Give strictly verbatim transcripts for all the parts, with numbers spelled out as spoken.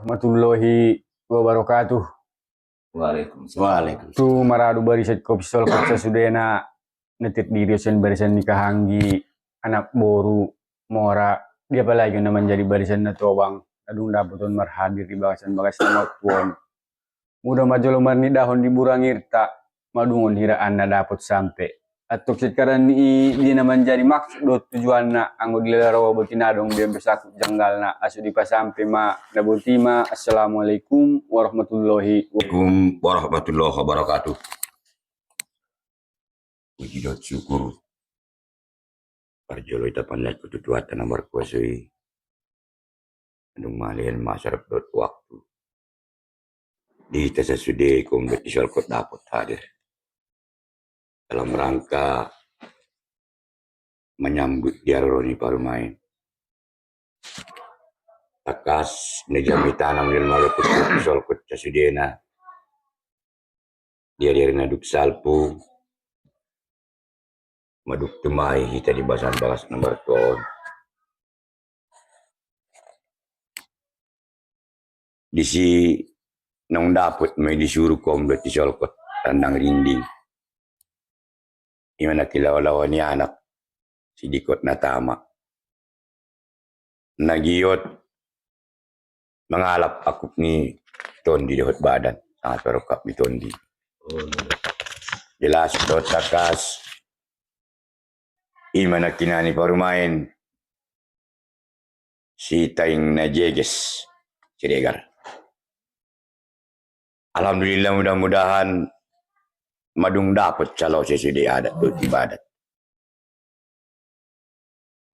Warahmatullahi wabarakatuh. Waalaikumsalam. Waalaikumsalam. Tu maradu barisan kopi solkot sasudena, na terdiri sian barisan ni kahanggi, anak boru, mora, di apalagi na manjadi barisan na tobang, na dung dapoton marhadir di bagasan bagas na martuon. Muda ma jolo marnidahon di burangirta, madungon hira an na dapot sampe. Antong singkaran ni i, dia na manjadi maksud dohot tujuanna, anggo dilala roha boti na adong dia pe sangkut janggalna, asa dipasampe ma na boti ma. Assalamualaikum warahmatullahi wabarakatuh. Waalaikumsalam warahmatullahi wabarakatuh. Puji dohot syukur parjolo hita panjatahon tu Tuhanta na markuaso i, na dung mangalean masa dohot waktu di hita sasude, koum dohot di solkot dapot hadir dalam rangka manyambut di haroro ni parumaen. Tangkas na jamita nang di lima lokot di solkot sasudena, di ari-ari na dung salpu, madung tumai hita di bagasan bagas na martuon. Disi naung dapot ma i di suru koum dohot di solkot randang rinding. Ima na kilao-lao ni anak, sidikot na tama. Na giot mangalap angkup ni tondi dohot badan, sanga pe rongkap ni tondi. Jelas dohot tangkas, ima na kinani parumaen, si taing na jeges, Siregar. Alhamdulillah, mudah-mudahan madung dapot salo sesude adat dohot ibadat.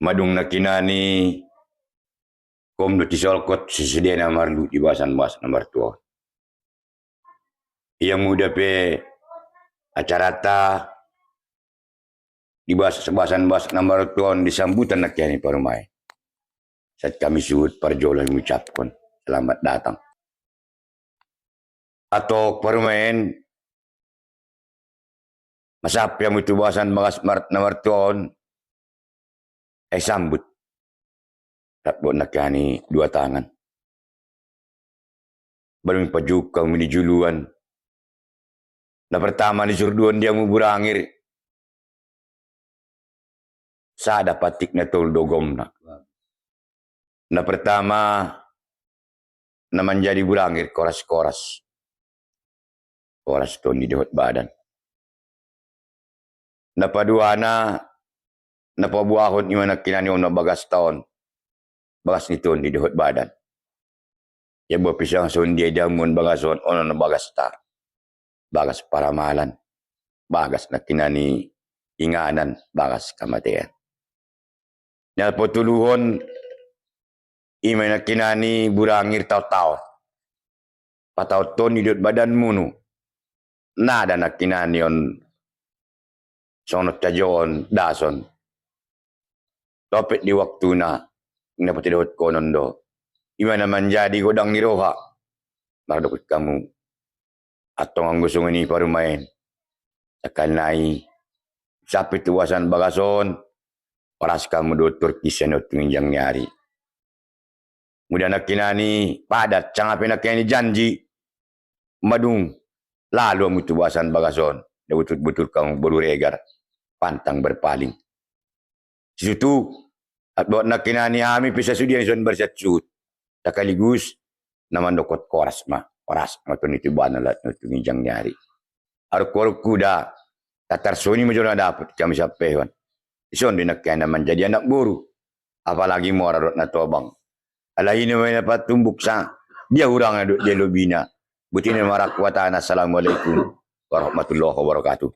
Madung na kinani koum dohot di solkot sasudena marluhut di bagasan bagas na martuon. Ia muda pe acarata di bagasan bagas na martuon, di sambutan na kinani parumaen, sahat hami suhut parjolo mengucapkan selamat datang. Antong parumaen, masampe hamu tu bagasan bagas na martuon, ai sambut. Rap dohot na kinani dua tangan. Baru pajuk hamu di juluan. Na pertama, di surduon di hamu burangir, sada patik na tolu do gomna. Na pertama, na manjadi burangir koras-koras. Koras tondi dohot badan. Na paduana, na paboahon ima na kinani on na bagasta on, bagas ni tondi dohot badan. Ia bope sanga songon dia di hamu on bagas on, on na bagasta. Bagas paramalan, bagas na kinani inganan, bagas hamatean. Na patoluhon, ima na kinani burangir taon-taon. Pataon tondi dohot badanmuna. Nada na kinani on songon tajaon dason. Topet di waktuna, na patuduhonhonon do. Ima na manjadi godang ni roha mardapot hamu. Antong anggo songon i parumaen, sakali nai, sampe tu bagasan bagas on, horas hamu do tu horong ni sian on tu ginjang ni ari. Muda na kinani padat, sanga pe na kinani janji, madung lalu hamu tu bagasan bagas on, da butur-butur hamu boru Regar, pantang berpaling. Situtu, adong na kinani hami pe sasude na dison barisan suhut. Sakaligus, na mandok horas ma, horas ma tu ni tu bana laho tu ginjang ni ari. Aruk-aruk kuda, tatar soni ma jolo na dapot hami sampehon. Dison do na kinani na manjadi anak boru. Apalagi mora dohot na tobang. Alai i na ma na patumbuk sa, dia hurangna dohot dia lobina. Boti na ma rap huhatahon, assalamualaikum warahmatullahi wabarakatuh.